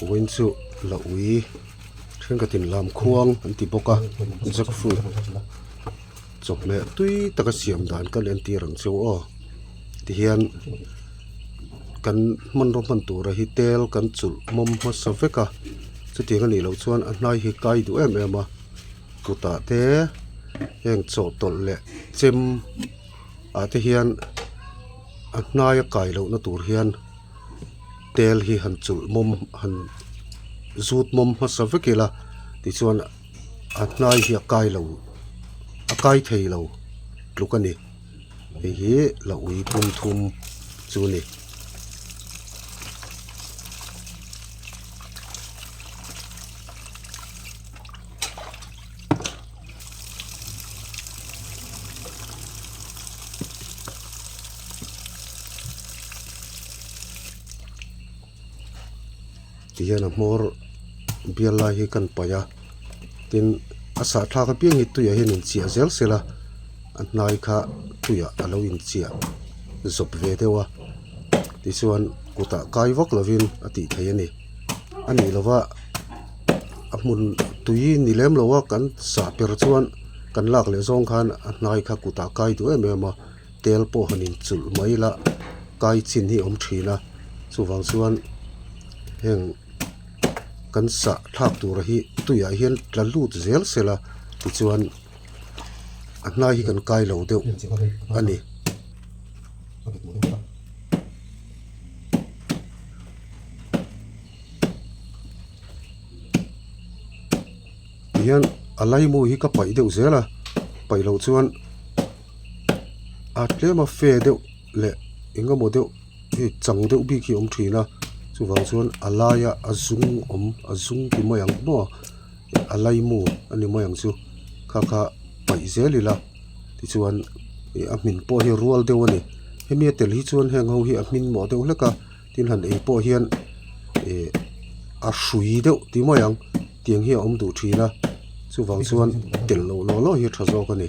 Vawiin chu la ui thenkhatin lam khuang an ti bawk a jackfruit chawhmeh tui taka siam dan kan entir ang chu aw tihian kan hmanraw hman tura hi tel kan chulh mawm hmasa vek a chutiang a nih loh chuan a hnai hi kai duh em em a kutah te heng chawhtawlh leh chem ah te hian a hnai a kai lohna tur hian tel hi han chulh mawm han zut mawm hmasa vek ila tichuan a hnai hi a kai lo a kai thei lo tluk a ni hei hi la ui pum thum chu a ni. Tihian a hmawr bial lai hi kan paih a tin a sahthlak apiang hi tuiah hian inchiah zel sela a hnai kha tuiah a lo inchiah zawp ve deuh a tichuan kutah kai vak lovin a tih theih a ni a nih lova a hmun tui ni lem lo a kan sah per chuan kan lak leh zawng khan a hnai kha kutah kai duh em em a tel pawh han inchulh mai ila kai chin hi a awm thin a chuvang chuan heng kan sah thlak tura hi tuiah hian tla lut zel sela tichuan a hnai hi kan kai lo deuh a ni. Tihian a laimu hi ka paih deuh zel a paih loh chuan a tlema fe deuh leh eng emaw deuh hei chang deuh bik hi a awm thin a chuvang chuan a laia a zum awm a zum ti mai ang maw a laimu a ni mai ang chu kha kha paih zel ila tichuan ih a hmin pawh hi rual deuh a ni hemi a tel hi chuan heng ho hi a hmin mawh deuh hlek a tin han ei pawh hian ih a hrui deuh ti mai ang tiang hi a awm duh thin a chuvang chuan telh loh law law hi a tha zawk a ni.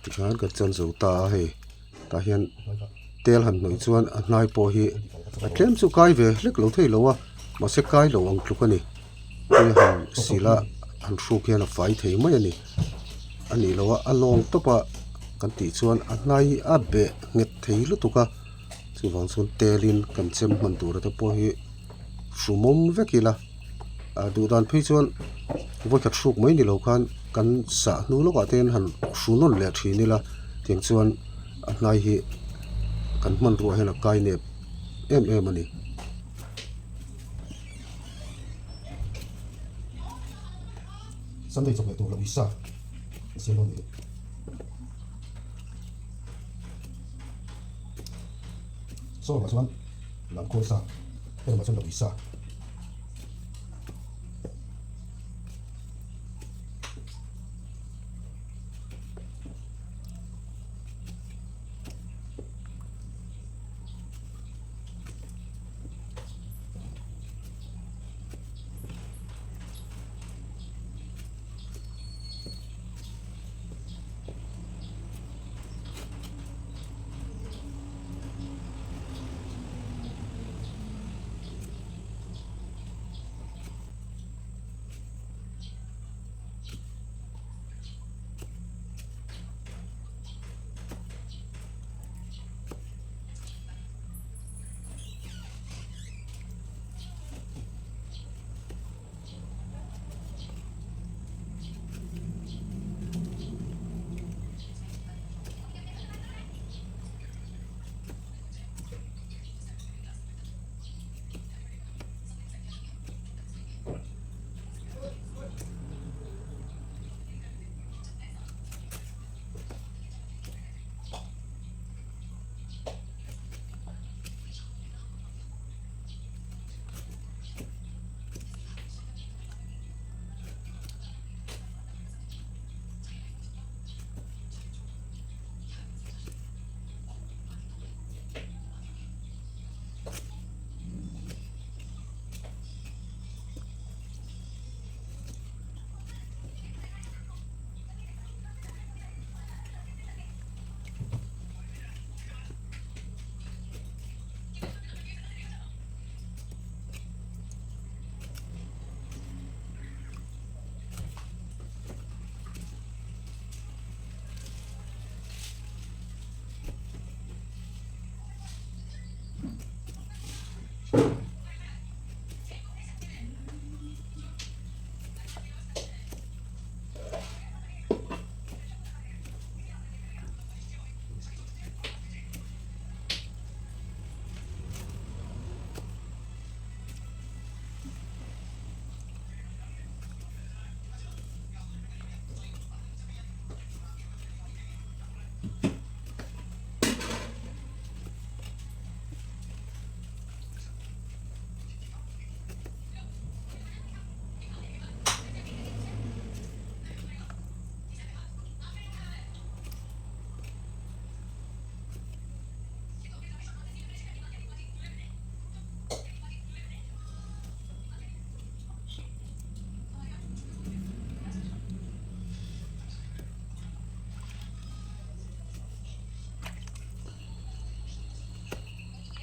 Tikhan kan chan zo ta a hei tah hian tel han hnawih chuan a hnai pawh hi a tlem chu kai ve hlek lo thei lo a mahse kai lo ang tluk a ni tui han sil a han hruk hian a fai thei mai a ni a nih loh a a lawng tawp a kan tih chuan a hnai hi a beh nghet thei lutuk a chuvang chuan telin kan chem hman tur te pawh hi hrumawm vek ila ah duh dan phei chuan vawikhat hruk mai ni lo khan kan sah hnu lawkah te hian han hru nawn leh thin ila tiang chuan a hnai hi kan hmanruah hian a kai nep em em a ni. Sunday chawhmeh tur lo isa a siam dawn nih hi. Saw lamah chuan lam khawl sa, he lamah chuan lo isa.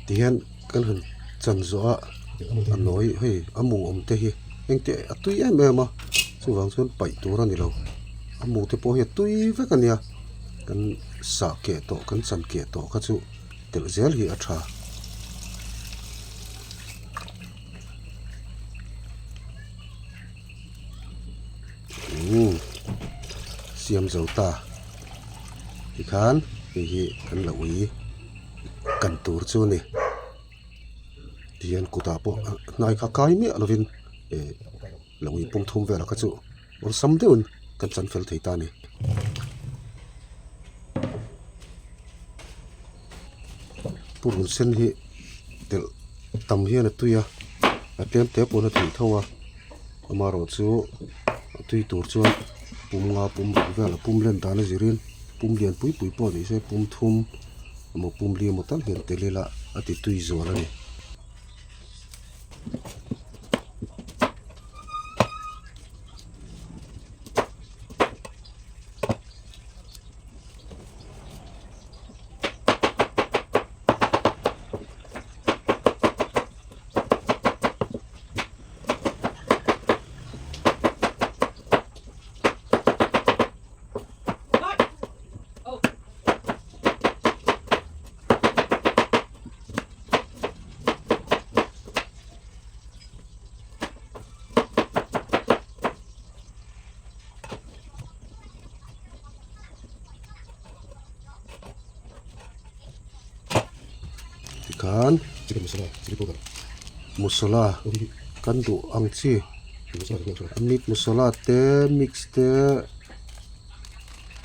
Tihian kan han chan zawh a a nawi hei a mu awm te hi engte a tui em em a chuvang chuan paih tur a ni lo a mu te pawh hi a tui vek a nia kan sah keh tawh kan chan keh tawh kha chu telh zel hi a tha. Umm siam zo ta tikhan hei hi kan lo ui kan tur chu a ni tihian kutah pawh hnai kha kai miah lovin eh lo ui pum thum velah kha chu awlsam deuhin kan chan fel thei ta a ni. Purun sen hi telh tam hian a tui a a tlem te pawn a theih tho a amaherawh chu a tui tur chuan pum nga pum ruk vel a pum len dan a zirin pum lian pui pui pawh ni se pum thum emaw pum li emaw tal hian tel ila a ti tui zual a ni. Tikhan masala kan duh ang chi meat masala te mix te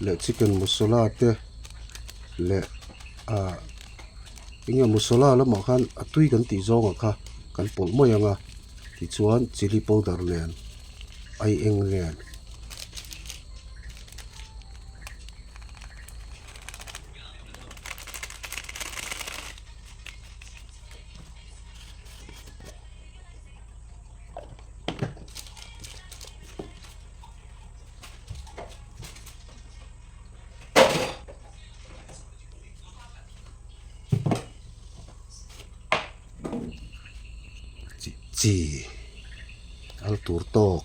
leh chicken masala te leh ah eng nge masala lamah khan a tui kan tih zawng ah kha kan pawlh mai ang a tichuan chilli powder nen ai eng nen. Chi al tur tawk.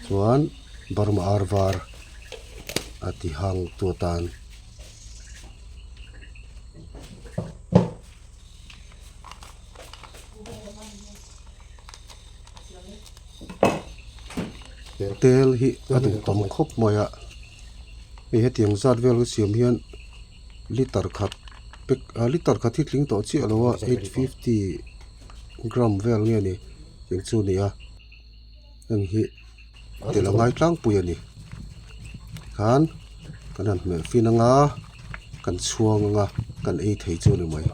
Chuan Burma ar var a ti hang tu atan. Tel hi a duh tam khawp mai a hei hetiang zat vel ka siam hian liter khat pack ah liter khat hi tling tawh chiah lo a 850 gram vel nge ni tih chu a ni a heng hi tel a ngai tlangpui a ni tikhan kan han hmeh fin anga kan chhuang anga kan ei thei chu a ni mai.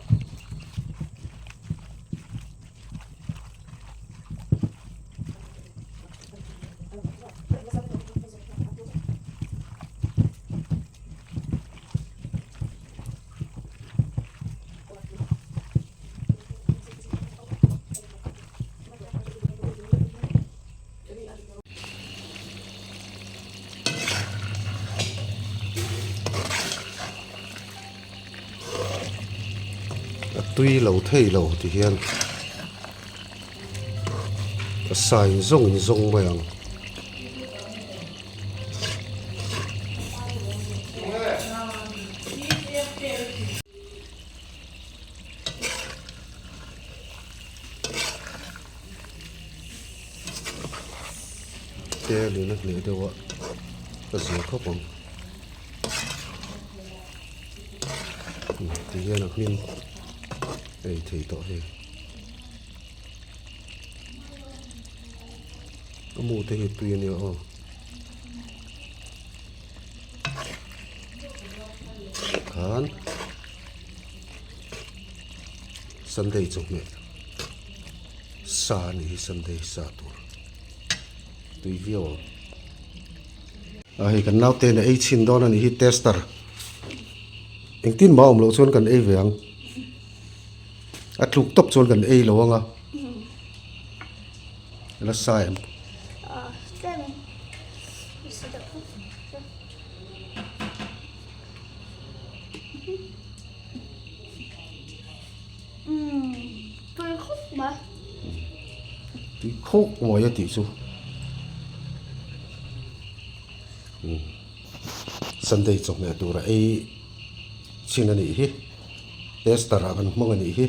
A tui lo thei lo ti hian a sa in zawng in zawng mai ang. Tel in a hneh deuh a ka zir khawp ang ti hian a hming ei thei tawh hei a mu te hi tui a nia aw. Khan Sunday chawhmeh sa a nih hi Sunday sa tur tui viau ang. A hei kan naute in a ei chhin dawn a nih hi tester engtin mah awm loh chuan kan ei ve ang a tluk tawp chuan kan ei lo ang a la sa em. Tui khawp mai. Tui khawp mai a tih chu. Sunday chawhmeh tura ei chin a nih hi. Tester ah kan hmang a nih hi.